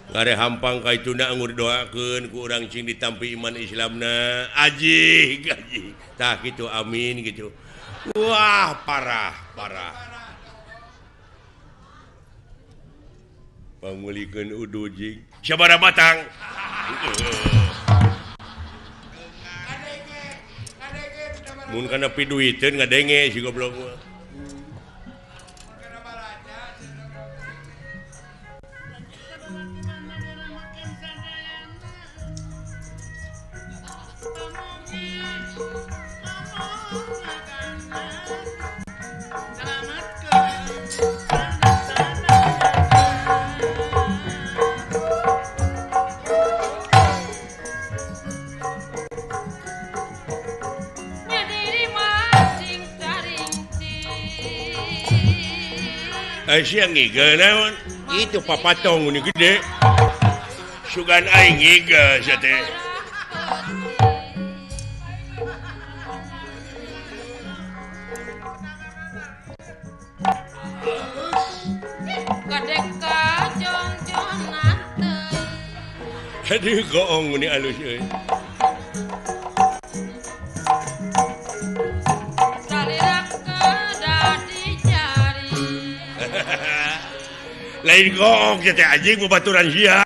Ngare hampang ka ituna anggur doakeun ku urang cing ditampi iman Islamna. Ajik, ajik. Tah kitu amin gitu. Wah, parah, parah. Pangulikeun udu jing. Sabaraha batang? Mun kana piduiteun ngadenge si goblok mah. Siang ngiga naon? Itu papatong ini gede. Sugan aing ngiga sia teh. Aduh goong ini alus euy. Lain goong teh anjing babaturan sia.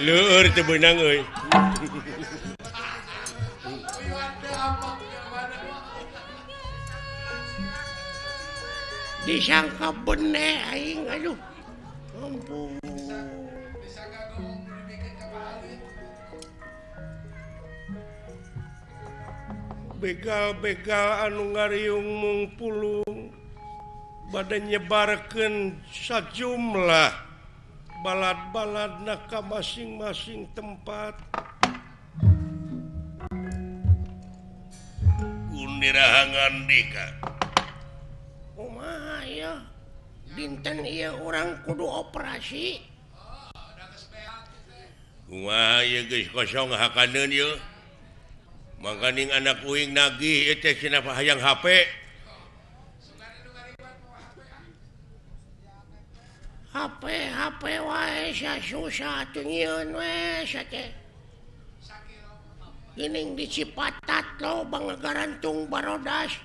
Leur teu beunang euy. Disangka bene aing aduh. Ampun. Begal-begal anu ngariung mung pulung bade nyebarkeun sajumlah balad-balad ka masing-masing tempat. Undirahangan dika. Kumaha ieu? Dinten ieu urang kudu operasi. Kumaha ieu geus kosong hakaneun ieu. Mangkaning anak uing nagih ieu teh cenah hayang HP. HP HP wae susah atuh nyieun we sia teh. Geuning di Cipatat loba ngagarantung barodas.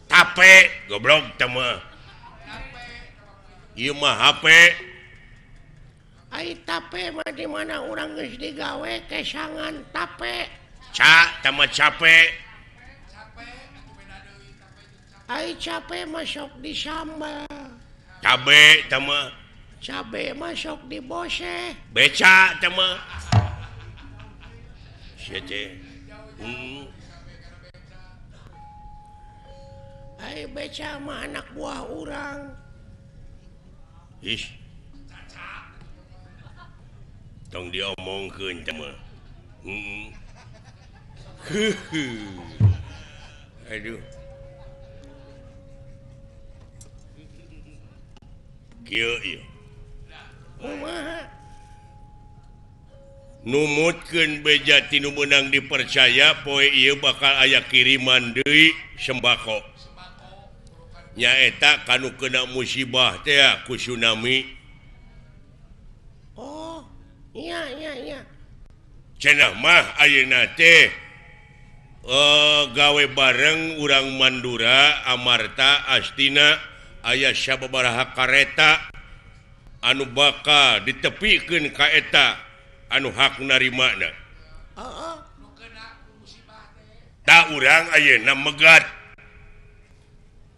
Tape goblok teh mah. Ieu mah HP. Ai tape mah di mana urang geus digawe kesangan tape. Ca teh mah cape. Ai cape mah sok disambel. Cabe teh mah. Cabe masuk di bose. Beca teh mah. Sia teh. Ai beca mah anak buah urang. Ih. Tong diomongkeun teh mah. Aduh. Kieu ieu. Kumaha? Numutkeun beja tinu meunang dipercaya poe ieu bakal aya kiriman deui sembako. Nyaeta kanu kena musibah teh ku tsunami. Oh, iya iya iya. Cenah mah ayeuna teh gawe bareng urang Mandura, Amarta, Astina aya sababaraha kareta anu bakal ditepikeun ka eta anu hak narimana. Heeh. Ta urang ayeuna megat.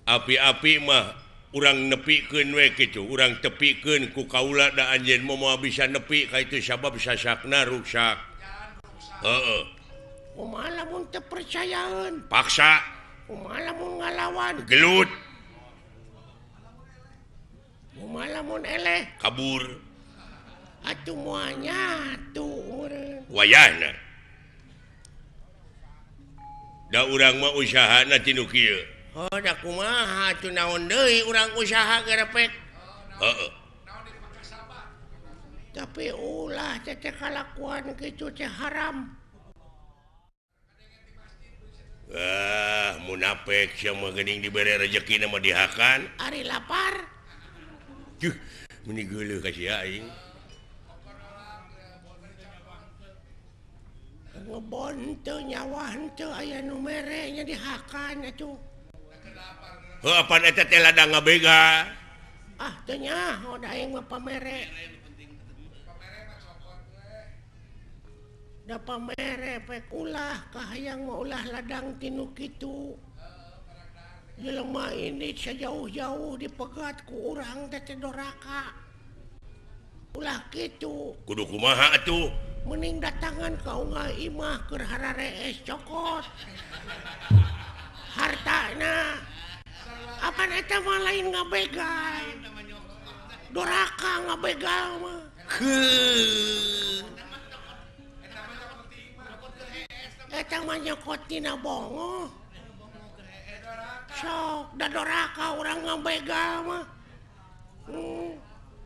Api-api mah Urang nepikeun we kitu, urang tepikeun ku kaula da anjeun moal bisa nepi ka itu sabab sasakna ruksak. Heeh. Kumaha lamun teu percayaeun? Paksa. Kumaha lamun ngalawan? Gelut. Kumaha lamun eleh? Kabur. Atuh moal nyatu meureun. Wayahna. Da urang mah usahana ti nu kieu. Oh, da kumaha atuh naon deui urang usaha gerepek. Heeh. Tapi ulah teh kalakuan kitu teh haram. Ah, munafik sia mah geuning dibere rejeki mah dihakan. Ari lapar. Juh, meuni geuleuh ka sia aing. Ngebon teu nyawa henteu aya nu mere nya dihakan atuh. Heuh, apan eta teh ladang ngabega. Ah, teu nyaho da aing mah pamere. Da pamere pek ulah kahayang mah ulah ladang tinu kitu. Jelema ini sejauh-jauh dipegat ku urang teh teh doraka. Ulah kitu. Kudu kumaha atuh? Mending datangan ka unggal imah keur hararees cokot. Hartana. Apan eta mah lain ngabegal. Doraka ngabegal mah. Heuh. Eta mah nyokot tina bongo. Sok da doraka urang ngabegal mah.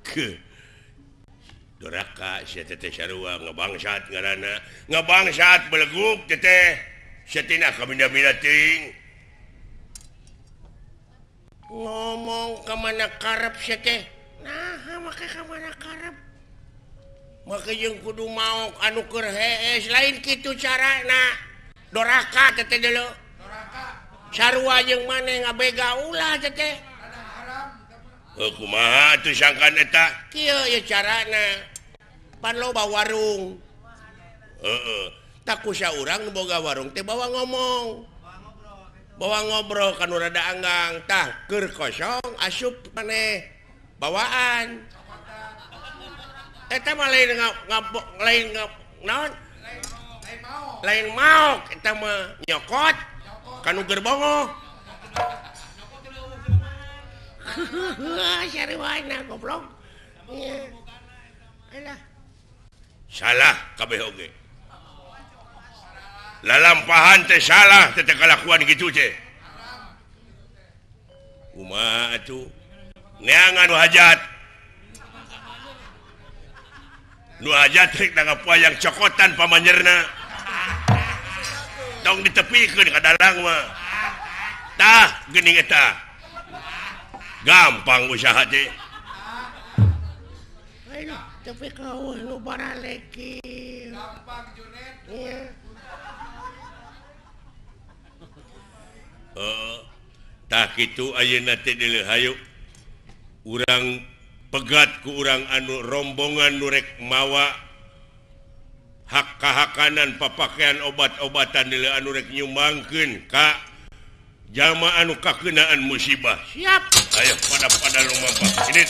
Ke. Doraka sia teh sarua ngabangsat ngaranna. Ngabangsat beleguk teh. Sia tina kabina-bina teuing. Ngomong ka mana karep sia teh? Naha make ka mana karep? Make jeung kudu maok anu keur hees lain kitu carana. Doraka teh deuleu. Doraka. Sarua jeung maneh ngabega ulah teh teh. Heuh kumaha atuh sangkan eta? Kieu ye carana. Pan loba warung. Heeh. Tak kusa urang nu boga warung teh bawa ngomong. Bawa ngobrol kan rada anggang tah keur kosong asup maneh bawaan. Eta mah lain lain naon? Lain maok eta mah nyokot kanu keur bongo. Sarwana goblok. Alah. Salah kabeh oge. Lalampahan teh salah teh kalakuan kitu teh. Kumaha atuh? Neangan nu hajat. Nu hajat rek nanggap wayang cokotan pamanyerna. Tong ditepikeun ka dalang mah. Tah geuning eta. Gampang usaha teh. Ayo, tapi kau nu baraleki. Gampang Junet. Iya. Tah kitu ayeuna teh deuleu hayu. Urang pegat ku urang anu rombongan nu rek mawa hak kahakanan papakaian obat-obatan deuleu anu rek nyumbangkeun ka jalma anu kakeunaan musibah. Siap. Ayo pada-pada lumampah. Ini.